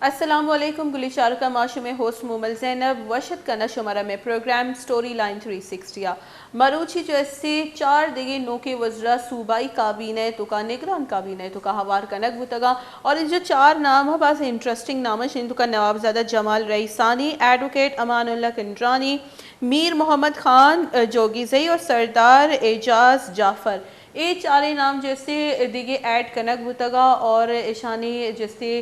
السلام علیکم گلی چارکاں، ما شمئے ہوسٹ مومل زینب وش اتک کناں شمارا مئے programme story line three sixty ءَ۔ مروچی جو استے چار دگہ نوکیں وزراء صوبائی کابینہ ءِ توکا، نگران کابینہ ءِ توکا ہوار کنگ بوتگاں اور اے جو چار نام ءَ باز انٹرسٹنگ نام اش، اے توکا نوابزادہ جمال رئیسانی، ایڈووکیٹ امان اللہ کنڈرانی، میر محمد خان جوگیزئی اور سردار اعجاز جعفر۔ اے چاریں نام جو استے دگہ ایڈ کنگ بوتگاں اور اشانی جو استے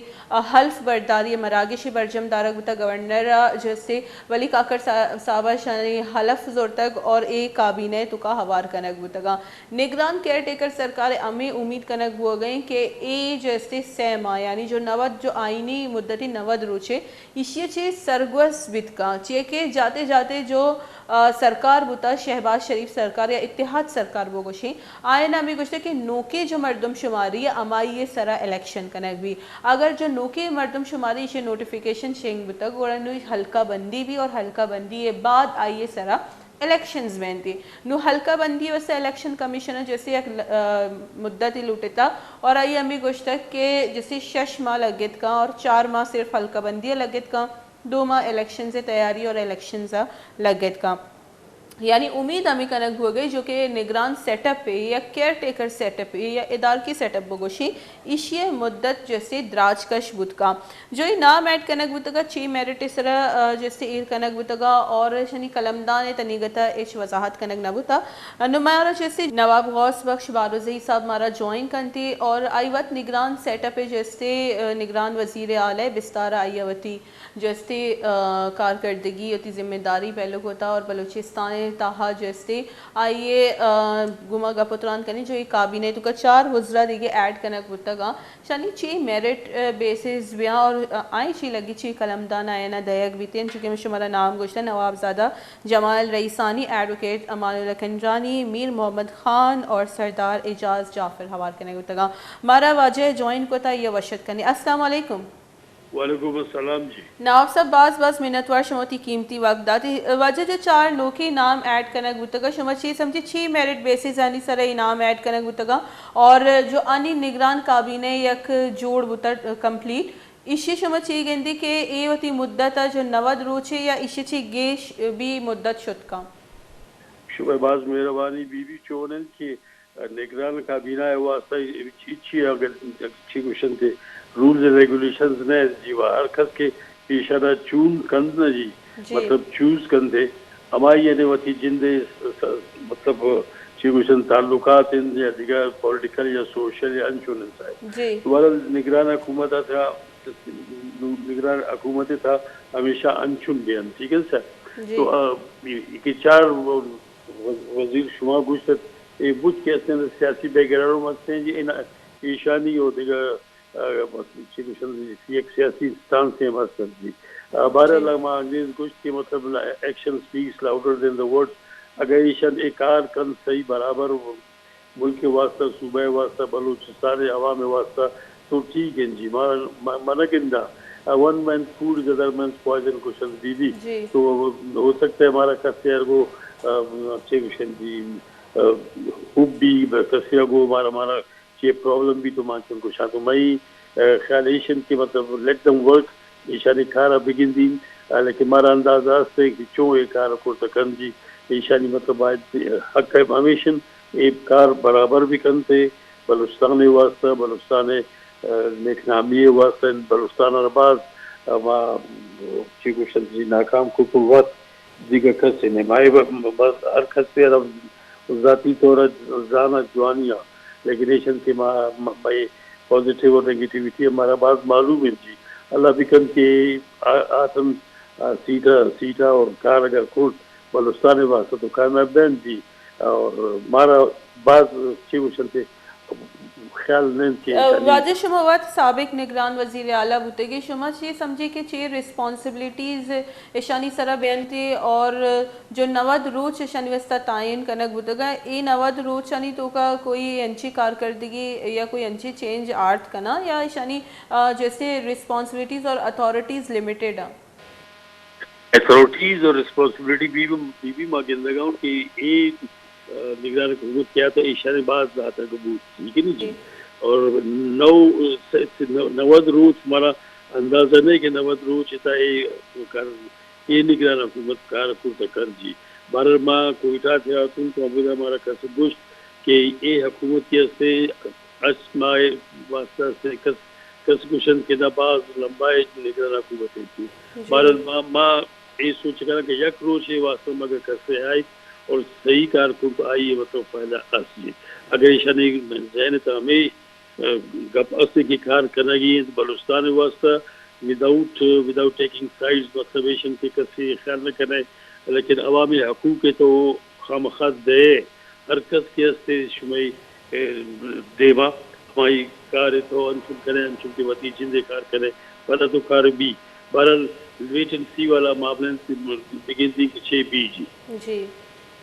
حلف برداری مراگش برجم دارگ بوتگ۔ گورنر ءَ جو استے ولی کاکڑ صا-، صاحب ءَ اشانی حلف زرتگ اور اے کابینہ ءِ توکا ہوار کنگ بوتگاں۔ نگران کیئر ٹیکر سرکار ءَ ہمے امیت کنگ بوگ ءَ انت کہ اے جو استے سہ ماہ، یعنی جو نود، جو آئینی مدتی نود روچے، ایشی ءَ چہ سرگوز بیت کن، چیا کہ جاتے جاتے جو، آ، سرکار بوتا، شہباز شریف سرکار یا اتحاد سرکار بگوشیں، آیان ہمے گوشتگ کہ نوکیں جو مردم شماری ہمائی ءِ سرا الیکشن کنگ بی۔ اگر جو نوکیں مردم شماری ایشی نوٹیفیکیشن شنگ بوتگ، گڑا نوں حلقہ بندی بی اور حلقہ بندی ءَ بعد آئی ءِ سرا الیکشنز بینتی۔ نوں حلقہ بندی ءِ واستہ الیکشن کمیشن ءَ جیسے یک ل-، آ، مدتے لوٹتا اور آئی ہمے گوشتگ کہ جیسے شش ماہ لگت کن اور چار ماہ صرف حلقہ بندی ءَ لگت کن، دو ماہ الیکشنز ءِ تیاری اور الیکشنز ءَ لگت کن۔ یعنی امید ہمے کنگ بوگ ءَ جو کہ نگران سیٹ اپ ءَ یا کیئر ٹیکر سیٹ اپ ءَ یا ادارکی سیٹ اپ بگوشیں، ایشی ءِ مدت جیسے دراج کش بوت کن۔ جو اے نام ایڈ کنگ بوتگا، چی میرٹ ءِ سرا، آ، جیسے ایر کنگ بوتگا اور اشانی قلمدان ءِ تنیگتا ہچ وضاحت کنگ نہ بوتا۔ نوں مارا جیسے نواب غوث بخش بارزئی صاحب مارا جوائن کنتی اور آئی وت نگران سیٹ اپ ءَ جیسے، آ، نگران وزیر اعلی بستار آئی وتی جیسے، آ، کارکردگی وتی ذمہ داری پیلو کتا اور بلوچستان ءِ تہا جیسے آئی ءِ، آ، گوما گپ و تران کنی جو اے کابینہ ءِ توکا چار وزرا دیگہ ایڈ کنگ بوتگا۔ شانی چی میرٹ، آ، بیسز بیاں اور، آ، آئی چی لگی چی قلمدان آیانا دئیگ بیتیں، چونکہ من شمارا نام گوشتا، نوابزادہ جمال رئیسانی، ایڈووکیٹ امان اللہ کنڈرانی، میر محمد خان اور سردار اعجاز جعفر ہوار کنگ بوتگاں۔ مارا واجہ جوائن کتا، یہ وشت کنی۔ السلام علیکم۔ وعلیکم السلام جی۔ نواب صاحب، باز باز منتوار شما وتی قیمتی وقت داتی۔ واجہ جو چار نوکیں نام ایڈ کنگ بوتگا، شما چی سمجھی، چی میرٹ بیسز آنی سر ای نام ایڈ کنگ بوتگا اور جو آنی نگران کابینہ یک جوڑ بوتا کمپلیٹ، ایشی شما چی گندی کہ اے وتی مدت ءَ جو نود روچے یا ایشی چی گیش بھی مدت شت کن؟ شمئے باز مہربانی بی بی۔ چون انت کہ نگران کابینہ ءِ واستہ چی، چی اگر چی گوشنت، رولز ریگولیشنز نہ جی، و ہر کس کہ ایشانا چون کند نہ جی، جی۔ مطلب چوز کندے، ہمائی نے وتی جندے س-، س-، مطلب چی گوشنت، تعلقات انت یا دیگر پولیٹیکل یا سوشل یا انچون انت۔ جی۔ بہرحال نگران حکومت ءِ تھا، نگران حکومت ءِ تھا ہمیشہ انچون بیان، ٹھیک ہے سر؟ جی۔ تو، آ، یہ کہ چار و-، وز-، وزیر شما گوشت، اے بوت کہ اصلاً سیاسی بیک گراؤنڈ ہم ہستیں جی، ان ایشانی و دیگر، آ، چی گوشن جی، یک سیاسی اسٹانس ہم ہست جی۔ آ، بہرحال جی۔ ما انگریز گوشت کہ مطلب، لا-، action speaks louder than the words۔ اگر ایشان اے کار کن صحیح برابر ملک ءِ واستہ، صوبہ ءِ واستہ، بلوچستان ءِ عوام ءِ واستہ تو ٹھیک انت جی، ما، ما، ما نہ گنداں۔ Uh, one man food is other man's poison گوشنت بی بی۔ جی۔ تو ہو سکتا ہے مارا کسے ارگو، آ، چے گوشنت جی، آ، حب بی، کسے ارگو مارا، مارا چے پرابلم بی تو ما چون گوشاں۔ تو مئی، آ، خیال ایش انت کہ مطلب let them work، ایشانی کار ءَ بگندین، آ، لیکن مارا اندازہ است کہ چون اے کار ءَ کرتہ کنت جی۔ ایشانی مطلب باید حق ءَ ہمیش انت اے کار برابر بکنت، بلوچستان ءِ واستہ، بلوچستان ءِ، آ، نیک نامی ءِ واستہ، بلوچستان ءَ را باز، آ، ما چی گوشنت جی، ناکام کت وت۔ دگہ کسے نہ۔ ما اے ب-، بس ہر کسے را ذاتی طور ءَ زاناں جوانی ءَ، لیکن ایش انت کہ ما، ما، مئے پازیٹیو اور نیگیٹیویٹی ءَ مارا باز معلوم انت جی۔ اللہ بکنت کہ آ-، آتن، آ، سیٹ ءَ، سیٹ ءَ اور کار اگر کرت بلوچستان ءِ واستہ تو کامیاب بنت جی۔ اور مارا باز چی گوشنت خیال نہ انت کہ آ، ایشانی واجہ شما وت سابق نگران وزیر اعلیٰ بوتگے، شما چی سمجھے کہ چی ریسپانسبلٹیز ایشانی سرا بینت اور جو نود روچ ایشانی واسطہ تعین کنگ بوتگا، اے نود روچانی توکا کوئی انچی کارکردگی یا کوئی انچی چینج آرت کنا یا ایشانی، آ، جیسے ریسپانسبلٹیز اور اتھارٹیز لمیٹڈ آ؟ اتھارٹیز اور ریسپانسبلٹی بی بی، بی بی ما گندگا ہوں کہ اے، آ، نگران حکومت کیا تھا، ایشانی باز داتا بوت، ٹھیک ہے نا جی؟ جی۔ اور نو، س-، س-، نو-، نود روچ مارا اندازہ نہ کہ نود روچ ءِ تہ ءَ اے کار، اے نگران حکومت کار کرتہ کر جی۔ بہرحال ما کوئٹہ ءَ تھیا اتوں تو ہمودا مارا کس گوشت کہ اے حکومت کہ استے ہشت ماہ ءِ واسطہ استے، کس، کس گوشنت کہ نہ باز لمبا اے نگران حکومت اے۔ جی۔ بہرحال ما، ما اے سوچ کناں کہ یک روچے واسطہ مگہ کسے آئیت اور صحیح کار کرت، آئی ءِ مطلب فائدہ است جی۔ اگر ایشانی ذہن ءِ تہ ءَ ہمے گپ است کہ کار کنگی انت بلوچستان ءِ واستہ، وداؤٹ، وداؤٹ ٹیکنگ سائیڈز، مطلب ایش انت کہ کسی خیال نہ کنئے، لیکن عوامی حقوق ءَ تو خامخا دئے، ہر کس کہ استے شمئے، اے، دیما ہمائی کار ءَ تو انچن کنئے، انچن کہ وتی جند ءِ کار کنئے، پدا تو کار بی۔ بہرحال، ویٹ اینڈ سی والا معاملہ انت، بگندی کہ چے بی جی۔ جی۔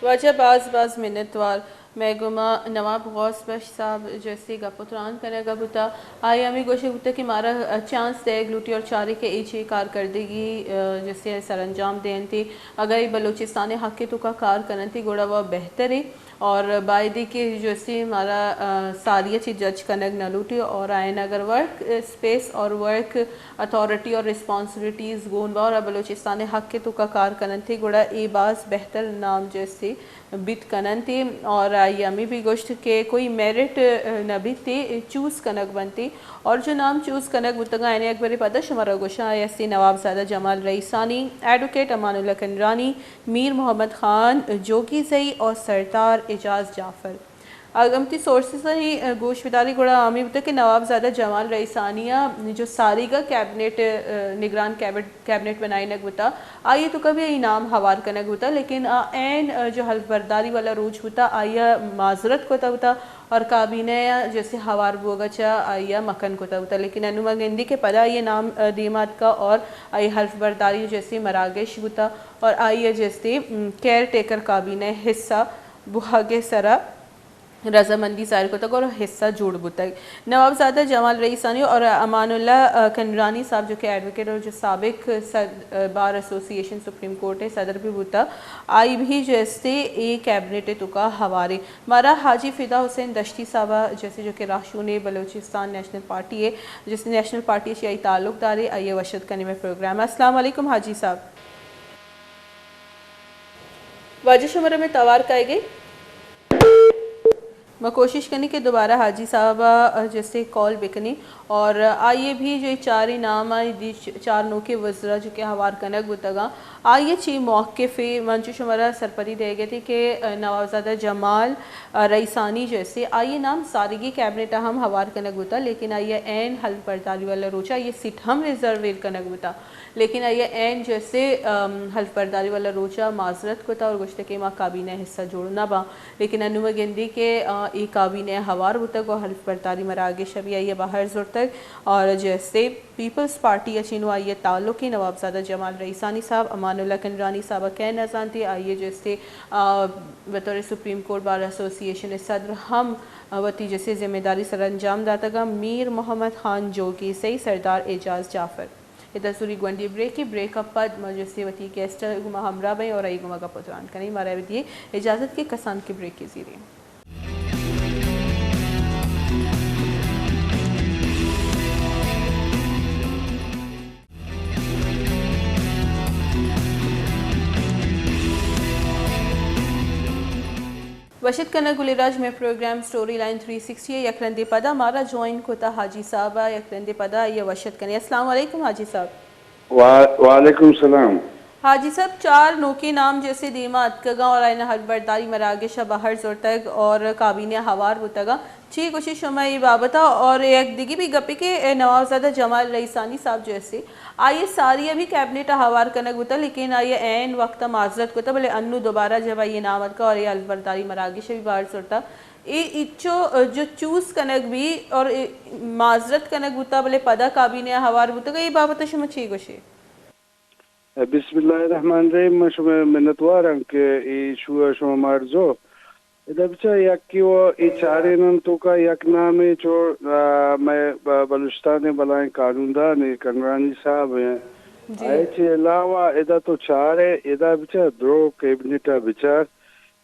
واجہ باز باز منتوار۔ مئے گوما نواب غوث بخش صاحب جستی گپ و تران کنگا بوتا۔ آئی ہمے گوشگ بوتا کہ مارا چانس دیگ لوٹی اور چارے کہ اے چی کارکردگی، آ، جستی سرانجام دینتی۔ اگر اے بلوچستان حق توکا کار کننتی گڑا وہ بہترے اور بایدی کہ جستی مارا، آ، ساریا چی جج کنگ نہ لوٹی اور آئین اگر ورک اسپیس اور ورک اتھارٹی اور ریسپانسبلٹیز گون با اور بلوچستان حق توکا کار کننتی گڑا اے باز بہتر نام جستی بیت کننتی اور آئی ہمے بھی گوشت کہ کوئی میرٹ، آ، نہ بیتی، چوز کنگ بنتی اور جو نام چوز کنگ بوتگاں، یعنی یک برے پدا شمارا گوشاں، آئی ایس سی نواب زادہ جمال رئیسانی، ایڈوکیٹ امان اللہ کنرانی، میر محمد خان جوگیزئی اور سردار اعجاز جعفر۔ اگاں وتی سورسز آنی گوش بداری گڑا ہمے بوتگ کہ نواب زادہ جمال رئیسانی ءَ جو ساریگا کیبنٹ، آ، نگران کیبنٹ کیبنٹ بنائینگ بوتا، آئی ءِ توکا بھی آئی نام ہوار کنگ بوتا، لیکن آ عین، آ، جو حلف برداری والا روچ بوتا، آئی ءَ معذرت کتا بوتا اور کابینہ ءَ جیسے ہوار بوگا چا آئی ءَ مکن کتا بوتا، لیکن انو ما گندی کہ پدا آئی ءِ نام، آ، دیما اتکا اور آئی حلف برداری جیسے مراگش بوتا اور آئی ءَ جیسے، م، کیئر ٹیکر کابینہ حصہ بوہگ ءِ سرا رضامندی ظاہر کتگ اور حصہ جوڑ بوتگ۔ نواب زادہ جمال رئیسانی اور امان اللہ، آ، کنرانی صاحب جو کہ ایڈوکیٹ اور جو سابق صد-، آ، بار ایسوسی ایشن سپریم کورٹ ءِ صدر بھی بوتا، آئی بھی جو استے اے کیبنٹ ءِ توکا ہوارے۔ مارا حاجی فدا حسین دشتی صاحب ءَ جیسے جو کہ راہشون بلوچستان نیشنل پارٹی ءِ، جیسے نیشنل پارٹی ءَ چہ آئی تعلق دارے، آئی ءَ وش اتک کنیں مئے پروگرام ءَ۔ السلام علیکم حاجی صاحب۔ واجہ شمارا مئے توار کائیگی۔ ما کوشش کنیں کہ دوبارہ حاجی صاحب ءَ جسے کال بکنیں اور آئی ءَ بھی جو چاریں نام آئی دی چ-، چار نوکیں وزرا جو کہ ہوار کنگ بوتگاں، آئی ءَ چی موقف ءَ من چو شمارا سرپدی دئیگ ءَ تھی کہ نوابزادہ جمال رئیسانی جسے آئی ءِ نام سارگی کیبنٹ ءَ ہم ہوار کنگ بوتا، لیکن آئی ءَ عین حلف برداری والا روچ ءَ آئی ءِ سیٹ ہم ریزرو ایر کنگ بوتا۔ لیکن آئی ءَ عین جیسے، ام، حلف برداری والا روچ ءَ معذرت کتا اور گوشتہ کہ ما کابینہ ءِ حصہ جوڑ نہ باں۔ لیکن انو ما گندی کہ، آ، اے کابینہ ءَ ہوار بوتگ و حلف برداری مراگش ءَ بھی آئی ءَ بہر زرتگ اور جیسے پیپلز پارٹی ءَ چہ نوں آئی ءِ تعلق ایں۔ نوابزادہ جمال رئیسانی صاحب، امان اللہ کنرانی صاحب ءَ کئے نہ زانتی، آئی ءَ جیسے، آ، بطور سپریم کورٹ بار ایسوسی ایشن ءِ صدر ہم، آ، وتی جیسے ذمہ داری سرانجام داتگ ءَ۔ میر محمد خان جوگی سئی، سردار اعجاز جعفر۔ ادا زوری گونڈی بریکے، بریک ءَ پد ما جستے وتی گیسٹ ءِ گوما ہمراہ بئیں اور آئی گوما گپ و تران کنیں۔ مارا بدیے اجازت کہ کسان کے بریک ءَ زیریں۔ وش اتک کناں گلیں راج، مئے programme story line three sixty ءَ۔ یک رندے پدا مارا جوائن کتا حاجی صاحب ءَ، یک رندے پدا آئی ءَ وش اتک کنیں۔ السلام علیکم حاجی صاحب۔ وا-، وعلیکم السلام۔ حاجی صاحب، چار نوکیں نام جیسے دیما اتکگاں اور آئین حلف برداری مراگش ءَ بہر زرتگ اور کابینہ ءَ ہوار بوتگاں۔ چی گوشی شما اے بابت ءَ؟ اور یک دگہ بھی گپے کہ اے نوابزادہ جمال رئیسانی صاحب جو استے، آئی ءَ ساری ءَ بھی کیبنٹ ءَ ہوار کنگ بوتگ، لیکن آئی ءَ عین وقت ءَ معذرت کتگ، بلے انو دوبارہ جب آئی ءِ نام اتکگ اور اے حلف برداری مراگش ءَ بھی بہر زرتگ۔ اے انچو جو چوز کنگ بی اور اے معذرت کنگ بوتگ، بلے پدا کابینہ ءَ ہوار بوتگ، اے بابت ءَ شما چی گوشے؟ بسم اللہ الرحمن الرحیم۔ من شمئے منتوار آں کہ اے ایشو ءَ شما مارزو۔ ادا بچار یکے و اے چارینان توکا یک نامے چو، آ، مئے ب-، بلوچستان ءِ بلائیں قانوندانے کنرانی صاحب ایں۔ جی۔ آئی چہ علاوہ ادا تو چارے، ادا بچار درو کیبنٹ ءَ بچار،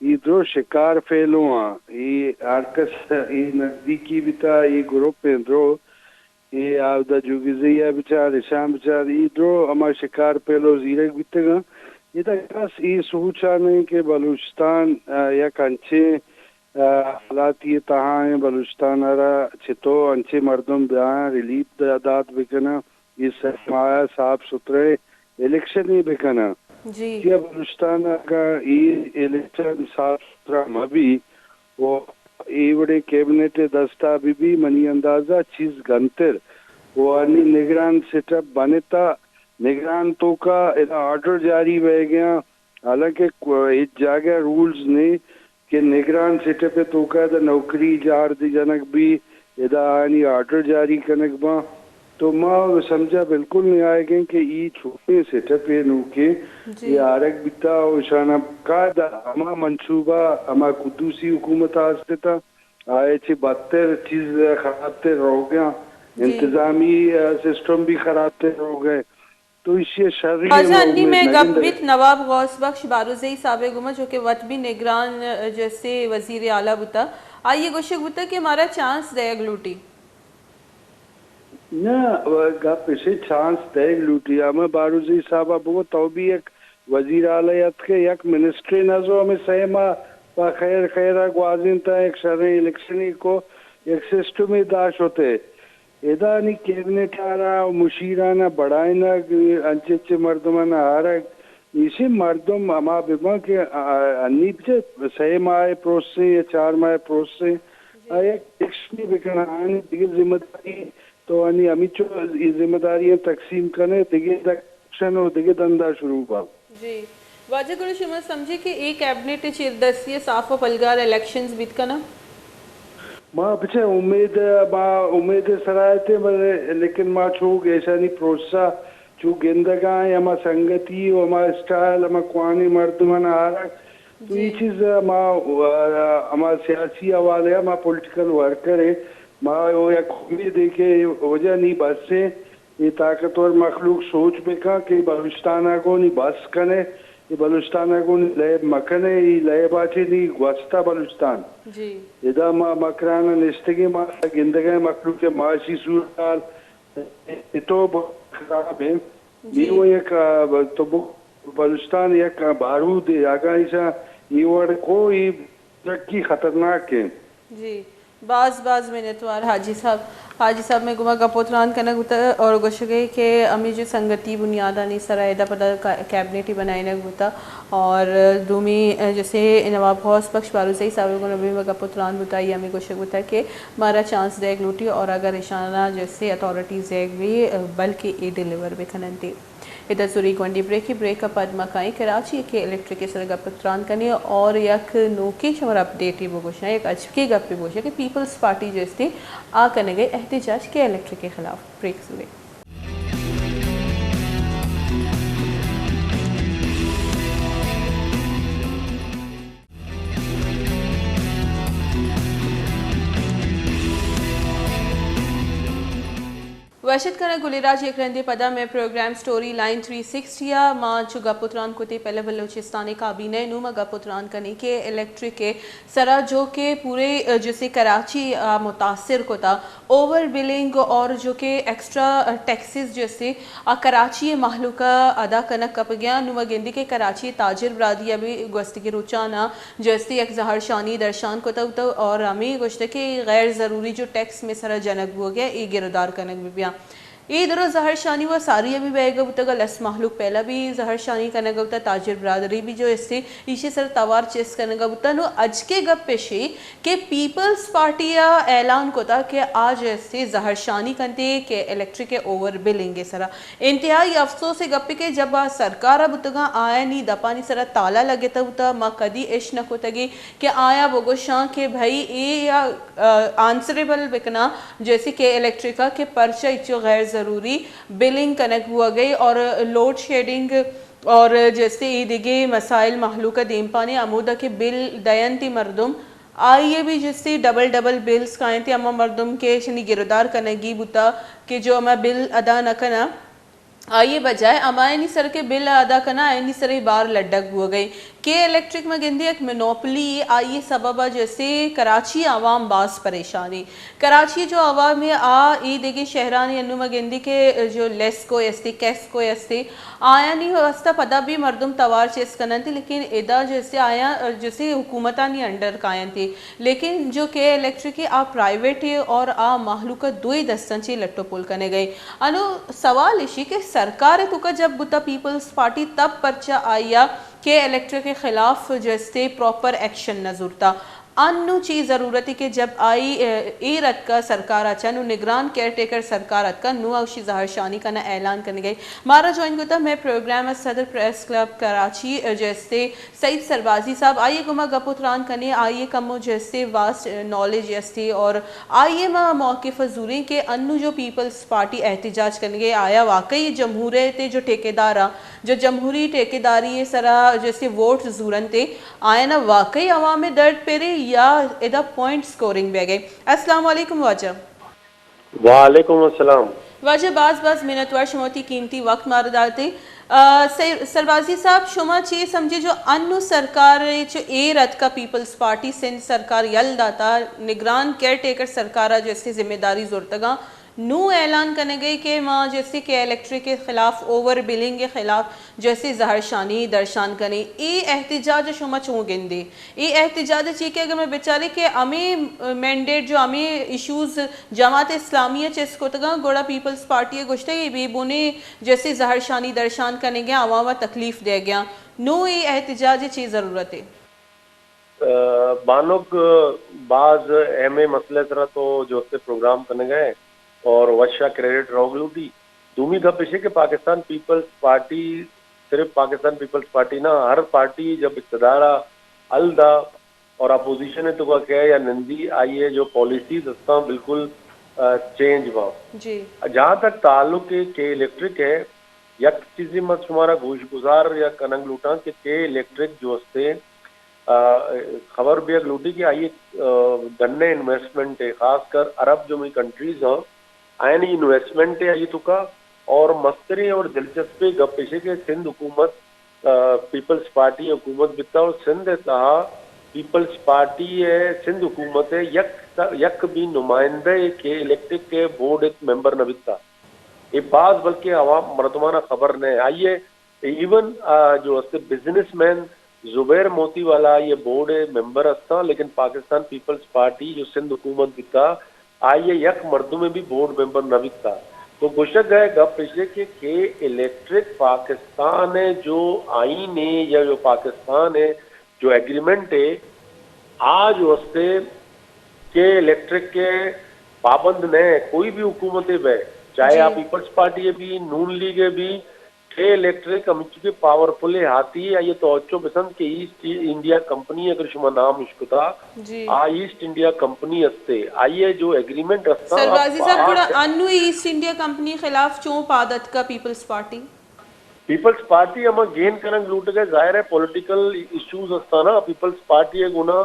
اے درو شکار فیلو آں۔ اے ہر کس اے نزدیکی بیتا، اے گروپ ایں درو۔ اے آودا جوگزئی ءَ بچار، اشاں بچار، اے درو ہما شکار پیلو زیرگ بیتگاں۔ ادا کس اے سوچ ءَ نہ کہ بلوچستان، آ، یک انچیں، آ، حالاتی تہا ایں، بلوچستان ءَ را چتو انچیں مردم بیاں ریلیف دا-، دات بکناں، اے سرمایہ صاف ستھریں الیکشنے بکناں۔ جی۔ چیا بلوچستان ءَ اگاں اے الیکشن صاف ستھرا مہ بی، و اے وڑیں کیبنٹ ءِ دستا بہ بی، منی اندازہ چیز گنتر۔ و انی نگران سیٹ اپ بنتا، نگران توکا ادا آرڈر جاری بئیگیاں، حالانکہ کو-، ہچ جاگہ رولز نے کہ نگران سیٹ اپ ءِ توکا ادا نوکری جار دی جنگ بی، ادا آنی آرڈر جاری کنگ باں۔ تو ما سمجھا بالکل نیائگیں کہ ای چوشیں سیٹ اپے نوکیں جی۔ اے آرگ بیتا و اشانا باقاعدہ ہما منصوبہ ہما قدوسی حکومت ءَ استتا، آئے چہ بدتر چیز خرابتر روگیاں، جی۔ انتظامی، آ، سسٹم بھی خرابتر روگئے۔ تو ایشی ءَ شری واجہ ہمے انی امید مئے نہ گپ گندگ۔ بیت نواب غوث بخش بارزئی صاحب ءِ گوما، جو کہ وت بھی نگران، آ، جیسے وزیر اعلیٰ بوتا، آئی ءَ گوشگ بوتا کہ مارا چانس دئیگ لوٹی۔ نہ، گپ ایشی چانس دئیگ لوٹی۔ ہمے بارزئی صاحب ءَ بگو، تو بھی یک وزیر اعلی اتکے، یک منسٹری نہ زو ہمے سئے ماہ پہ خیر خیر ءَ گوازینتا، یک شریں الیکشنے کو، یک سسٹمے دا شتے۔ ادا نی کیبنٹ ءَ را و مشیران ءَ بڑائینگ، انچے انچے مردمان ءَ آرگ، ایشی مردم ہما بہ باں کہ، آ، انی بچے سئے ماہ ءِ پروسے یا چار ماہ ءِ پروسے، آ یک الیکشنے بکناں، آنی دگہ ذمہ داری، تو آنی ہمینچو اے ذمہ داریاں تقسیم کنے، دگہ الیکشن و دگہ دندا شروع با۔ جی۔ واجہ گڑا شما سمجھے کہ اے کیبنٹ ءِ چیردستی ءَ صاف و پلگار الیکشنز بیت کناں؟ ما بچے امید، ما امید سرا اتیں، بلے لیکن ما چو گیشانی پروسس ءَ چو گندگاں، ہما سنگتی و ہما اسٹائل، ہما کوانی مردمان آرگ، تو اے جی۔ چیز ما، آ، ہما سیاسی حوالے ءَ ما پولیٹیکل ورکر ایں، ما او یک امیدے کہ وجہ نی بس ایں، اے طاقتور مخلوق سوچ بکن کہ بلوچستان ءَ گوں نی بس کنے، اے بلوچستان ءَ گوں نی لیب مکنے، اے لیب ءَ چہ نی گوستا بلوچستان۔ جی۔ ادا ما مکران ءَ نشتگیں، ما گندگیں مخلوق ءِ معاشی صورتحال، اے تو ب-، خراب ایں۔ جی۔ نی وہ یک، آ، ب-، تو ب-، بلوچستان یک، آ، بارود اے، اگاں ایشاں اے وڑ کو، اے ترقی خطرناک ایں۔ جی، باز باز منتوار حاجی صاحب۔ حاجی صاحب مئے گوما گپ و تران کنگ بوتا اور گوشگے کہ ہمے جو سنگتی بنیادانی سرا ادا پدا کا-، کیبنٹ ہی بنائینگ بوتا اور دومی، آ، جیسے نواب غوث بخش بارزئی صاحب گونا بھی گپ و تران بوتا، آئی ہمے گوشگ بوتا کہ مارا چانس دیگ لوٹی اور اگر اشانا جیسے اتھارٹیز دیگ بھی، بلکہ اے ڈیلیور بکننتے۔ ادا زوری گونڈی بریکے، بریک ءَ پد ما کائیں کراچی ءِ کہ الیکٹرک ءِ سرا گپ ءُ تران کنیں اور یک نوکیں شمارا اپڈیٹے بگوشاں، یک اجبکیں گپے بگوشاں کہ پیپلز پارٹی جو استے آ کنگ ءَ احتجاج کہ الیکٹرک ءِ خلاف۔ بریک زورے۔ وش اتک کناں گلیں راج، یک رندے پدا مئے programme story line three sixty ءَ ما انچو گپ ءُ تران کتے، پہلے بلوچستان ءِ کابینہ ءِ نوم ءَ گپ ءُ تران کنیں کہ الیکٹرک ءِ سرا جو کہ پورے، ءَ، جسے کراچی ءَ متاثر کتا، اوور بلنگ اور جو کہ ایکسٹرا ٹیکسز جسے آ کراچی ءِ مہلوک ءَ ادا کنگ کپگیاں۔ نوں ما گندیں کہ کراچی ءِ تاجر برادری ءَ بھی گوستگیں روچاں ءَ جستے یک زہرشانی درشان کتگ ات اور ہمے گوشتگ کہ اے غیر ضروری جو ٹیکس مئے سرا جنگ بوگ ءَ، اے گرودار کنگ بہ بیاں۔ اے درو زہرشانی و ساری ءَ بھی بئیگ ءَ بوتگ ءَ، لس مہلوک پہلا بھی زہرشانی کنگ ءَ بوتگ، تاجر برادری بھی جو استے ایشی سر توار چست کنگ ءَ بوتگ۔ نوں اجکے گپ اشی کہ پیپلز پارٹی ءَ اعلان کتگ کہ آ جو استے زہرشانی کنتے کہ الیکٹرک ءِ اوور بلنگ ءِ سرا۔ انتہائی افسوس ءِ گپے کہ جب آ سرکار ءَ بوتگاں، آیانی دپانی سرا تالا لگتہ بوتہ، ما کدی اش نہ کتگیں کہ آیاں بگوشاں کہ بھئی اے یا، آ، آنسریبل بکناں، جیسے کہ الیکٹرک ءَ کہ پرچہ اچو غیر ضروری بلنگ کنگ بوگئی اور لوڈ شیڈنگ اور جیسے اے دگہ مسائل مہلوک ءَ دیمپانے ہمودا کہ بل دینتی مردم، آئی ءَ بھی جستے ڈبل ڈبل بلز کاینتے، ہما مردم کہ اشانی گرودار کنگی بوتا کہ جو ہما بل ادا نہ کناں، آئی ءِ بجائے ہمایانی سر کہ بل ادا کناں، آیانی سر ءَ بار لڈگ بوگئی۔ کے الیکٹرک ما گندی یک منوپلی، آئی سبب ءَ جیسے کراچی عوام باز پریشانی۔ کراچی جو عوام ہے آ اے دیگے شہرانی انو ما گندی کہ جو لیسکو استے، کیسکو استے، آیانی واسطہ پدا بھی مردم توار چیز کننتی، لیکن ادا جیسے آیا جیسے حکومتانی انڈر کاینتی۔ لیکن جو کے الیکٹرک ہے آ پرائیویٹ ہے اور آ مخلوق دوئی دستاں چی لٹو پول کنے گئے۔ انو سوال اشی کہ سرکار تو کا جب بوتا پیپلز پارٹی تب پرچا آیا کے الیکٹرک کے خلاف جو استے پراپر ایکشن نہ زورتا۔ انو چی ضرورت ہے کہ جب آئی، اے، اے رتکا سرکار اچا نو نگران کیئر ٹیکر سرکار اتکا نو اوشی زہر شانی کنا اعلان کنے گئے۔ مارا جوائن کتا میں پروگرام صدر پریس کلب کراچی، اے، جو استے سعید سربازی صاحب، آئی گما گپ و تران کنے، آئی کمو جو استے واسٹ نالج استے اور آئی ما موقف زوریں کہ انو جو پیپلز پارٹی احتجاج کنگے آیا واقعی جمہوریت جو ٹھیکیدار جو جمہوری ٹھیکیداری سرا جیسے ووٹ زورنتے، آیا نا واقعی عوام درد پیرے یا ادا پوائنٹ سکورنگ بہ گئے؟ السلام علیکم واجہ۔ وعلیکم السلام۔ واجہ باز باز منتوار شما وتی قیمتی وقت مارا داتے۔ آ، سر-، سربازی صاحب، شما چے سمجھے جو انو سرکار چو اے رتکا پیپلز پارٹی سندھ سرکار یل داتا نگران کیئر ٹیکر سرکارا جو اسے ذمہ داری زورتگاں نوں اعلان کنگے کہ ما جیسے کہ الیکٹرک کے خلاف، اوور بلنگ کے خلاف جیسے زہرشانی درشان کنیں۔ اے احتجاج شما چوں گندے؟ اے احتجاج چی کہ اگر میں بچارے کہ ہمیں مینڈیٹ جو ہمیں ایشوز جماعت اسلامی چست کتگاں، گڑا پیپلز پارٹی گوشتگ اے بے بنے جیسے زہرشانی درشان کنگے عوام تکلیف دے گیا۔ نو اے احتجاج چی ضرورت ہے؟ ء، بانک، باز اہم مسئلہ سرا تو جو استے پروگرام کنگا ہے اور وشا کریڈٹ روگ لوٹی۔ دومی گپ ایشے کہ پاکستان پیپلز پارٹی، صرف پاکستان پیپلز پارٹی نہ، ہر پارٹی جب اقتدار ء ہل دا اور اپوزیشن ء تو کا کہے یا نندی، آئی ء جو پالیسیز ہستاں بالکل، ء، چینج با۔ جی۔ جہاں تک تعلق ہے کے الیکٹرک ہے، یک چیزی من شمارا گوش گزار یا کننگ لوٹاں کہ کے الیکٹرک جو استے، آ، خبر بیگ لوٹی کہ آئی، آ، گنے انویسٹمنٹ ہے، خاص کر عرب جو می کنٹریز ہیں، آئین انویسٹمنٹ ہے آئی تو کا، اور مستریں اور دلچسپیں گپ ایشے کہ سندھ حکومت، آ، پیپلز پارٹی حکومت بیتا اور سندھ تہا پیپلز پارٹی ہے، سندھ حکومت ہے، یک، یک بھی نمائندہ ہے کہ الیکٹڈ کے بورڈ ایک ممبر نہ بیتا۔ اے باز بلکہ عوام مردمانہ خبر نہ آئی ہے۔ ایون، آ، جو استے بزنس مین زبیر موتی والا یہ بورڈ ممبر ہستاں، لیکن پاکستان پیپلز پارٹی جو سندھ حکومت بیتا، آئی یک مردم بھی بورڈ ممبر نہ بیتا۔ تو گوشگ گئے گپ ایشے کہ، کہ الیکٹرک پاکستان ہے جو آئین ہے یا جو پاکستان ہے جو ایگریمنٹ ہے، آ جو استے کے الیکٹرک کے پابند نہ ہے، کوئی بھی حکومت ہے بے، چاہے جی۔ آ پیپلز پارٹی ہے بھی، نون لیگ ہے بھی، کے الیکٹرک ہمچو کہ پاورفل ہاتی ہے، یہ تو اچو بسند کہ ایسٹ انڈیا کمپنی اگر شما نام اشکتا، جی۔ آ ایسٹ انڈیا کمپنی ہستے، آئی ہے جو ایگریمنٹ ہستا، سربازی صاحب، آ گڑا انو ایسٹ انڈیا کمپنی خلاف چون پاد اتکا پیپلز پارٹی؟ پیپلز پارٹی ہما گین کنگ لوٹگا، ظاہر ہے پولیٹیکل ایشوز ہستا نا، پیپلز پارٹی ہے گنا،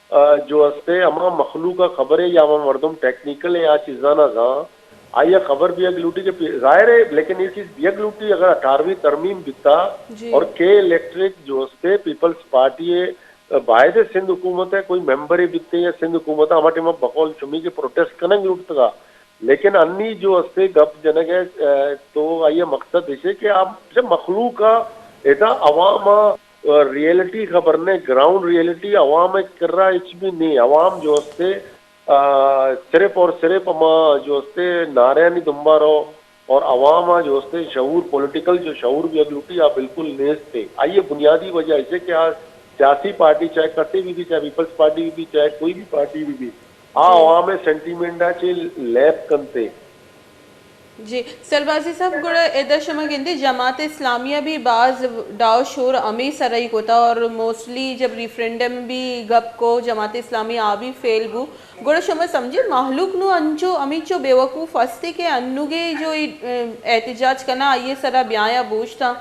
آ، جو ہستے ہما مخلوق ء خبر ہے یا ہما مردم ٹیکنیکل ہے آ چیزاں نہ زان، آئی ء خبر بیگ لوٹی کہ پی-، ظاہر ہے، لیکن یہ چیز بیگ لوٹی اگر اٹھارہویں ترمیم بیتا جی۔ اور کے الیکٹرک جو ہستے پیپلز پارٹی ہے، باید سندھ حکومت ہے کوئی ممبر ہی بیتے یا سندھ حکومت ہے، ہما ٹائم بقول شمی کے پروٹیسٹ کنگ لوٹتگا۔ لیکن انی جو استے گپ جنگ ہے، ا، تو آئی مقصد اسے کہ آپ جب مخلوق ء ادا عوام ء ریئلٹی خبر نے، گراؤنڈ ریئلٹی عوام ء کرا ہچ بھی نہیں۔ عوام جو استے، ا، صرف اور صرف ہما جو استے نعریانی دمبا رو اور عوام ء جو استے شعور، پولیٹیکل جو شعور بھی اگلوٹی آ بالکل نیست ہے۔ آئی بنیادی وجہ اسے کہ آ سیاسی پارٹی چاہے کسے بھی بھی، چاہے پیپلز پارٹی بھی بھی، چاہے کوئی بھی پارٹی بھی بھی، آ جی۔ عوام ء سینٹیمنٹ ء چہ لیب کنت۔ جی، سربازی صاحب، گڑا ادا شما گندے جماعت اسلامی ء بھی باز ڈاؤ شور ہمے سرئی کتا اور موسٹلی جب ریفرنڈم بھی گپ کو جماعت اسلامی آ بھی فیل بو، گڑا شما سمجھے مہلوک نو انچو ہمیچو بے وقوف ہستے کہ انوگے جو ای، ا، احتجاج کنا آئیے سرا بیایا بوشتا؟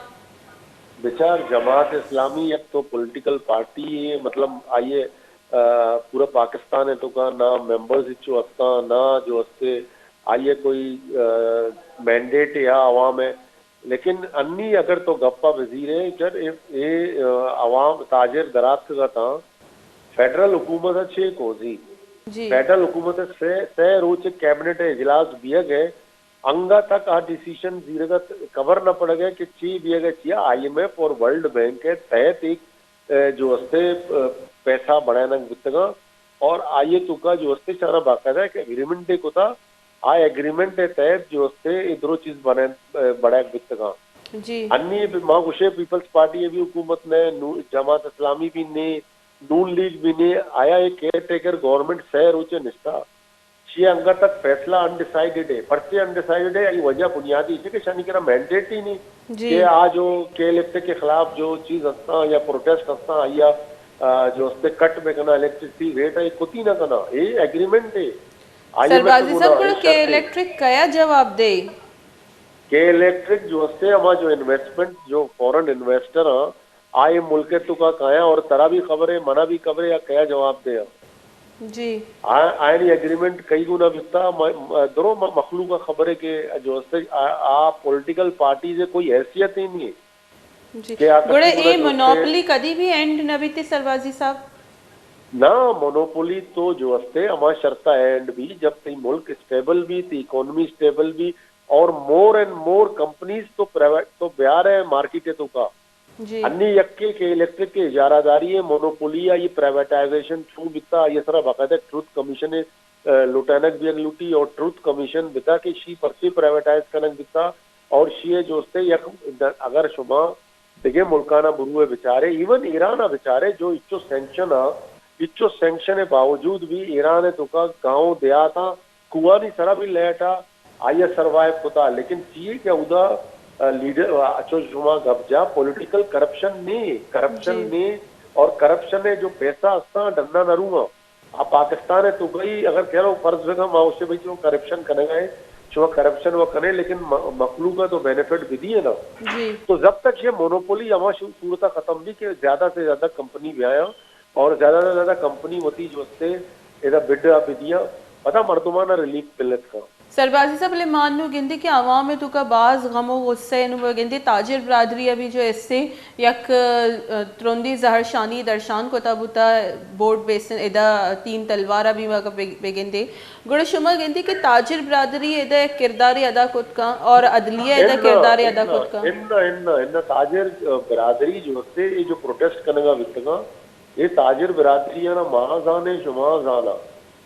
بچار جماعت اسلامی یک تو پولیٹیکل پارٹی ہے، مطلب آئیے، ا، پورا پاکستان ہے تو کا نہ ممبرز ہچو ہستاں، نہ جو ہستے آئی ء کوئی، ا، مینڈیٹ یا عوام ء لیکن انی اگر تو گپا بزیرے، جر اے، اے، آ، عوام تاجر دراتکگا تاں، فیڈرل حکومت ء چے کوزی؟ جی۔ فیڈرل حکومت ء سے، سے روچ کیبنٹ ء اجلاس بیگ ء، انگا تک آ ڈیسیشن زیرگ ء خبر نہ پڑگ ء کہ چی بیگ ء چیا، آئی ایم ایف اور ورلڈ بینک ء تحت ایک، ء، جو استے، ء، پیسہ بڑھائینگ بتگاں اور آئی ء توکا جو استے چانا باقاعدہ ایک ایگریمنٹ ء کتا، آ ایگریمنٹ ء تحت جو استے اے درو چیز بنائین، ء، بڑھائینگ بتگاں۔ جی۔ انی بھی ما گوشے پیپلز پارٹی ء بھی حکومت نے، نو-، جماعت اسلامی بھی نے، نون لیگ بھی نے، آیا اے کیئر ٹیکر گورنمنٹ سہ روچے نشتا۔ چی انگت تک فیصلہ انڈیسائیڈڈ ہے۔ پرچے انڈیسائیڈڈ ہے؟ ای وجہ بنیادی ہے کہ شانی کرا مینڈیٹ ہی نہیں جی۔ کہ آ جو کے الیکٹرک کے خلاف جو چیز ہستاں یا پروٹیسٹ ہستاں، آیا، آ، جو ہستے کٹ میں کنا الیکٹریسٹی ریٹ ہے، کتی نہ کنا۔ اے ایگریمنٹ ہے۔ آئی ایم ایف سربازی صاحب، گڑا کے الیکٹرک کیا جواب دے؟ کے الیکٹرک جو ہستے ہما جو انویسٹمنٹ، جو فارن انویسٹر ہاں، آ اے ملک ء توکا کایاں اور ترا بھی خبر ہے، منا بھی خبر ہے، یا کیا جواب دے ہاں۔ جی۔ آ-، آئینی ایگریمنٹ کئی گنا بیتا، م-، م-، درو م-، مخلوق ء خبر ہے کہ جو ہستے آ، آ پولیٹیکل پارٹیز ء کوئی حیثیت ہی نہیں ہے۔ جی۔ کہ آ گڑا کسی گنا اے جو ہستے مونوپولی کدی بھی اینڈ نہ بیتی سربازی صاحب؟ نہ، مونوپولی تو جو ہستے ہما شرطا اینڈ بھی جب تئی ملک اسٹیبل بھی، تئی اکانومی اسٹیبل بھی، اور مور اینڈ مور کمپنیز تو پرائیویٹ تو بیار ہے مارکیٹ ہے تو کا۔ جی۔ انی یکے کہ الیکٹرک کے اجارہ داری ہے، مونوپولی یا یہ پرائیویٹائزیشن چون بیتا، یہ سرا باقاعدہ ٹروتھ کمیشن ہے، ا، لوٹینک بیگ لوٹی اور ٹروتھ کمیشن بتا کہ شی پرچے پرائیویٹائز کنک بیتا اور شی ہے جو استے یک د-، اگر شما دگہ ملکانا بروئے بچارے، ایون ایرانا بچارے جو اچو سینکشن آ، اچو سینکشن باوجود بھی ایران توکا گاؤں دیہاتا کوہانی سرا بھی لائٹ آ، آئی ء سروائیو کتا، لیکن چی ہے کہ اودا، ا، لیڈر، ا، اچو شما گپ جا، پولیٹیکل کرپشن نے، کرپشن جی۔ نے، اور کرپشن ہے جو پیسہ استا ڈنا نہ رواں۔ آ پاکستان ہے تو گئی، اگر کہہ لو فرض بگا ما اسے بھئی چون کرپشن کنگا ہے، چون کرپشن وہ کنے، لیکن م-، مخلوق ہے تو بینیفٹ بھی دیے نا۔ جی۔ تو جب تک یہ مونوپولی ہما شو-، صورت ختم بھی کہ زیادہ سے زیادہ کمپنی بھی آیا، اور زیادہ سے زیادہ کمپنی وتی جو استے ادا بڈ ء بدیاں، پدا مردماں ء ریلیف ملت کن۔ سربازی صاحب، بلے ما انو گندی کہ عوام ء توکا باز غم و غصہ انو گندی، تاجر برادری ء بھی جو استے یک، ا، ترندی زہرشانی درشان کتا بوتا، بورڈ بیسن ادا تین تلوار ء بھی وقت بگ-، بگندے۔ گڑا شما گندی کہ تاجر برادری ادا یک کردارے ادا کت کن اور عدلیہ ادا اناں، کردارے ادا اناں، کت کن؟ اناں، اناں، اناں، تاجر برادری جو استے، اے جو پروٹیسٹ کنگا بیتگاں، اے تاجر برادری آناں ما زانیں، شما زاناں۔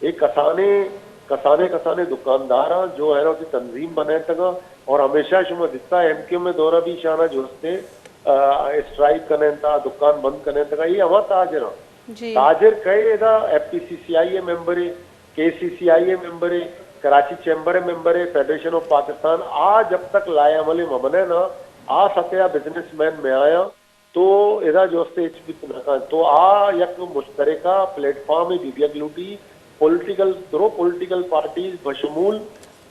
اے کسانیں، کسانیں، کسانیں دکانداراں جو آیاں وتی تنظیم بنائینتگاں اور ہمیشہ شما دیستا ایم کیو ایم ء دورا بھی شانہ جو ہستے، آ، اسٹرائیک کنینتا، دکان بند کنینتگاں۔ اے ہما تاجراں۔ جی۔ تاجر کئے ادا ایف پی سی سی آئی ء ممبرے، کے سی سی آئی ء ممبرے، کراچی چیمبر ء ممبرے، فیڈریشن آف پاکستان، آ جب تک لائحہ عمل مبنے نا، آ سطح بزنس مین میں آیاں۔ تو ادا جو استے ہچ بیت نہ کنت۔ تو آ یک مشترکہ پلیٹ فارم بی بیگ لوٹی، پولیٹیکل، درو پولیٹیکل پارٹیز بشمول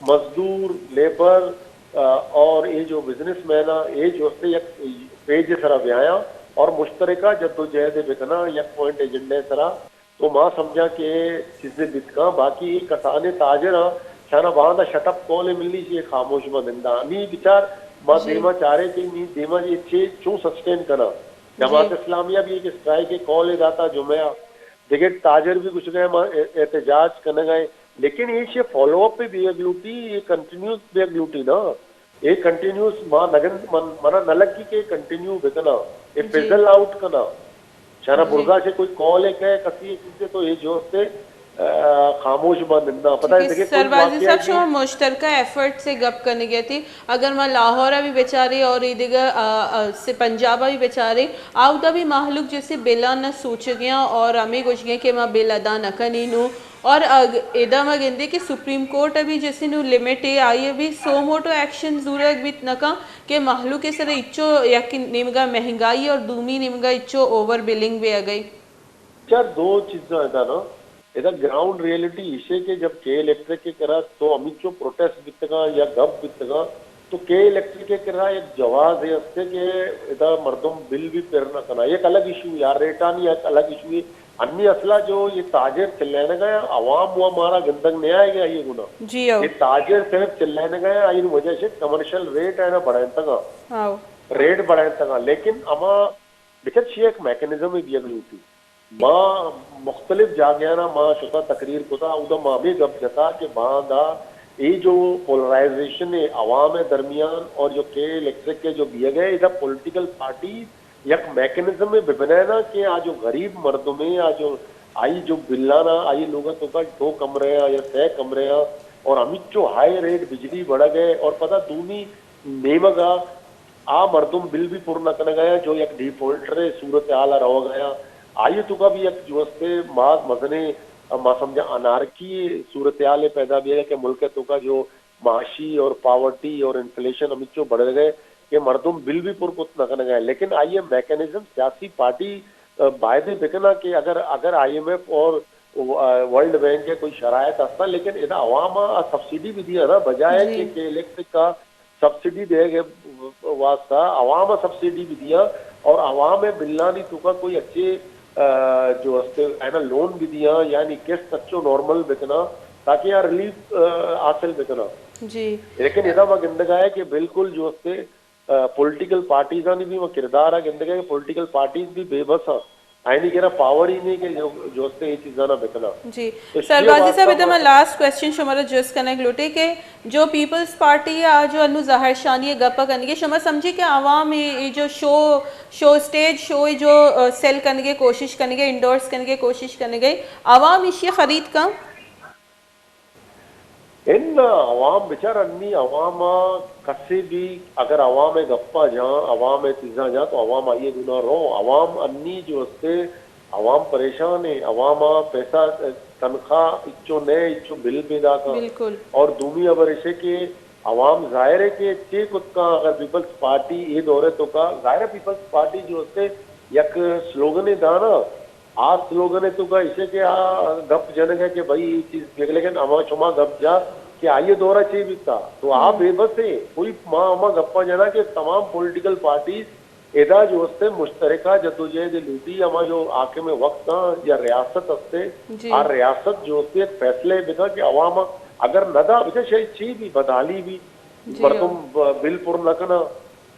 مزدور، لیبر، آ، اور اے جو بزنس مین آ، اے جو استے یک پیج سرا بیایاں اور مشترکہ جدوجہد بکناں یک پوائنٹ ایجنڈے سرا۔ تو ما سمجھاں کہ اے چیزے بیت کاں، باقی اے کسانیں تاجر آں، شانا باندا شٹ اپ کال ملی، اے خاموش باں نندا۔ نی بچار ما جی۔ دیما چارے کہ نی دیما اے چے چون سسٹین کناں۔ جماعت جی۔ اسلامیہ بھی ایک اسٹرائک کال داتا جمعہ، دگہ تاجر بھی کچھ گئے ما احتجاج کنگا ایں، لیکن اے چے فالو اپ بیگ لوٹی، اے کنٹینیوس بیگ لوٹی نا۔ اے کنٹینیوس ما نگن، من، منا نہ لگی کہ کنٹینیو بکناں، اے جی۔ فزل آؤٹ کناں۔ چانا جی۔ برزا چے کوئی کال ہے کہ کسی چیز سے تو اے جو سے، آ، خاموش باں نندا۔ پتہ ہے چونکہ دیکھے کوئی سربازی واقعہ صاحب، بھی شما مشترکہ ایفرٹ سے گپ کنگے تھی۔ اگر ما لاہور بھی بچارے اور اے دیگہ، آ، آ، سے پنجاب بھی بچارے، آودا بھی مہلوک جیسے بلا نہ سوچ گیا اور ہمیں گوش گئے کہ ما بل ادا نہ کنی نو۔ اور اگ-، ادا ما گندے کہ سپریم کورٹ ء بھی جیسے نو لمٹ ہے، آئی ء بھی سو موٹو ایکشن زورگ بیت نہ کن کہ مہلوک ء سر اچو یک نیمگا مہنگائی اور دومی نیمگا اچو اوور بلنگ بے اگئی۔ چا دو چیزاں ادا نا، ادا گراؤنڈ ریئلٹی ایشے کہ جب کے الیکٹرک کے کرا تو ہمینچو پروٹیسٹ بیتگاں یا گپ بیتگاں، تو کے الیکٹرک کے کرا ایک جواز ہے استے کہ ادا مردم بل بھی پر نہ کنا، ایک الگ ایشو یار، ریٹانی ایک الگ ایشو ہے، انی اصلا جو یہ تاجر چلینگا ہیں، عوام وہ ہمارا گندگ نہیں آئے گا یہ گنا۔ جی او۔ یہ تاجر صرف چلینگا ہیں، آئی وجہ سے کمرشل ریٹ ہے نا بڑھائیں تگا۔ ہاں۔ ریٹ بڑھائیں تگا، لیکن اما بچت شی ایک میکانزم بھی اگلی ہوتی۔ ما مختلف جاگہانا ما شتا تقریر کتا، اودا ما ہمیں گپ جتا کہ باندا اے جو پولرائزیشن ہے عوام درمیان اور جو کے الیکٹرک کے جو بیگ ہے، ادا پولیٹیکل پارٹی یک میکانزم ببنائینا کہ آ جو غریب مردم ہے، آ جو آئی جو بلانا، آئی لوگا توکا دو کمرے ہیں یا سہ کمرے ہیں اور ہمیچو ہائی ریٹ بجلی بڑھ گئے اور پدا دومی نیمگا آ مردم بل بھی پر نہ کنگا یا جو یک ڈیفالٹر صورتحال روگا یا آئی توکا بھی یک جو استے ماز مزنے ما سمجھا انارکی صورتحال پیدا بھی ہے کہ ملک توکا جو معاشی اور پاورٹی اور انفلیشن ہمیچو بڑھ گئے کہ مردم بل بھی پر کت نہ کنگا ہے۔ لیکن آئی میکانزم سیاسی پارٹی، آ، بایدے بکنا کہ اگر، اگر آئی ایم ایف اور، آ، ورلڈ بینک کے کوئی شرائط ہستا، لیکن ادا عوام آ سبسڈی بھی دیا نا، بجائے جی۔ کہ، کہ الیکٹرک کا سبسڈی دے گے واسطہ عوام آ سبسڈی بھی دیا اور عوام بلانی توکا کوئی اچھے، آ، جو ہستے ہے نا لون بھی دیا، یعنی قسط اچھو نارمل بکنا تاکہ یہاں ریلیف، آ، حاصل بکنا۔ جی۔ لیکن ادا ما گندگا ہے کہ بالکل جو ہستے، آ، پولیٹیکل پارٹیز آنی بھی ما کردار آ گندگا ہے کہ پولیٹیکل پارٹیز بھی بے بس ہیں، آئینی کرا پاور ہی نہیں کہ جو، جو ہستے یہ چیزاں نہ بکنا۔ جی۔ تو شی سربازی واسطہ صاحب، ادا ما ما لاسٹ کوسچن شمارا جست کنگ لوٹے کہ جو پیپلز پارٹی آ جو انو ظاہر شانی گپ کنگے، شما سمجھی کہ عوام اے، اے جو شو، شو اسٹیج شو جو، آ، سیل کنگے کوشش کنگے، انڈورس کنگے کوشش کنگے، عوام ایشی خرید کن؟ اناں، عوام بچار انی عوام ء کسے بھی اگر عوام ء گپا جاں، عوام ء چیزاں جاں تو عوام آئی ء گنا رو۔ عوام انی جو استے، عوام پریشان ہے، عوام ء پیسہ، تنخواہ اچو نئے، اچو بل پیدا کن۔ بالکل۔ اور دومی خبر ایشے کہ عوام ظاہر ہے کہ چے کت کن اگر پیپلز پارٹی اے دور ء تو کا، ظاہر ہے پیپلز پارٹی جو استے یک سلوگن دانا، آ سلوگن ء توکا ایشے کہ آ گپ جنگ ء کہ بھئی اے چیز دیگ، لیکن ہما شما گپ جا کہ آئی ء دور ء چے بیتا، تو آ ہم۔ بے بس ہے۔ کوئی ما ہما گپاں جنا کہ تمام پولیٹیکل پارٹیز ادا جو است مشترکہ جدوجہد لوٹی، ہما جو حاکم وقت ہاں یا ریاست است، جی۔ آ ریاست جو است یک فیصلے بکا کہ عوام اگر ندا بچا شاید چی بھی بدحالی بھی جی، مردم ہاں۔ ب-، بل پر نہ کنا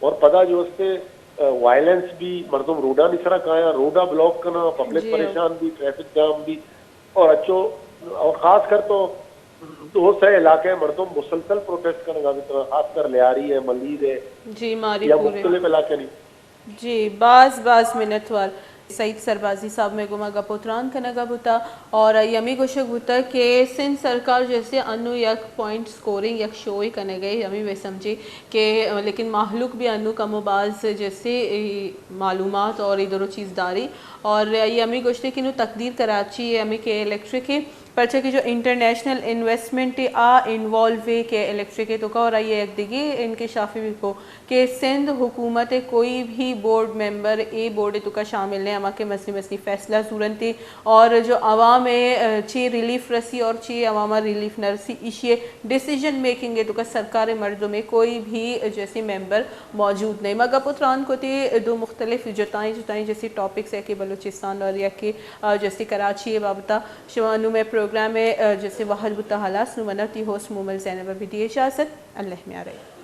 اور پدا جو استے، آ، وائلنس بھی مردم روڈانی سرا کایا، روڈا بلاک کنا، پبلک جی، ہاں۔ پریشان بھی، ٹریفک جام بھی اور اچو اور خاص کر تو دو سے علاقے مردم مسلسل پروٹیسٹ کنگا بیتنا، خاص کر لیاری ہے، ملیر ہے جی، ماری یا پورے۔ مختلف علاقے نہیں۔ جی، باز باز منتوار۔ سعید سربازی صاحب مئے گوما گپ و تران کنگا بوتا اور آئی ہمے گوشگ بوتا کہ سندھ سرکار جیسے انو یک پوائنٹ سکورنگ یک شوئے کنگے، ہمے مئے سمجھے کہ لیکن مہلوک بھی انو کم و باز جیسے اے معلومات اور ادر و چیز داری اور آئی ہمے گوشتے کہ نو تقدیر کراچی ہے، ہمے کہ الیکٹرک ہے، پرچہ کہ جو انٹرنیشنل انویسٹمنٹ آ انوالو ہے کہ الیکٹرک ہے تو کا اور آئی یک دگے انکشافی بھی کو کہ سندھ حکومت ء کوئی بھی بورڈ ممبر اے بورڈ ء توکا شامل نہ، ہما کہ مزنی مزنی فیصلہ زورنت اور جو عوام ء، آ، چی ریلیف رسی اور چی عوام ء ریلیف نہ رسی، ایشی ء ڈیسیژن میکنگ ء توکا سرکار ء مردم ء کوئی بھی جیسے ممبر موجود نہیں۔ ما گپ و تران کو تے دو مختلف جتائیں جتائیں جیسے ٹاپکس ہے کہ بلوچستان اور یا کہ، آ، جیسے کراچی ء بابتا شما نو مئے پروگرام ء، آ، جیسے وہد بوتا ہلاس، نو منا تی ہوسٹ مومل زینب ء بدی اجازت۔ اللہ میارے۔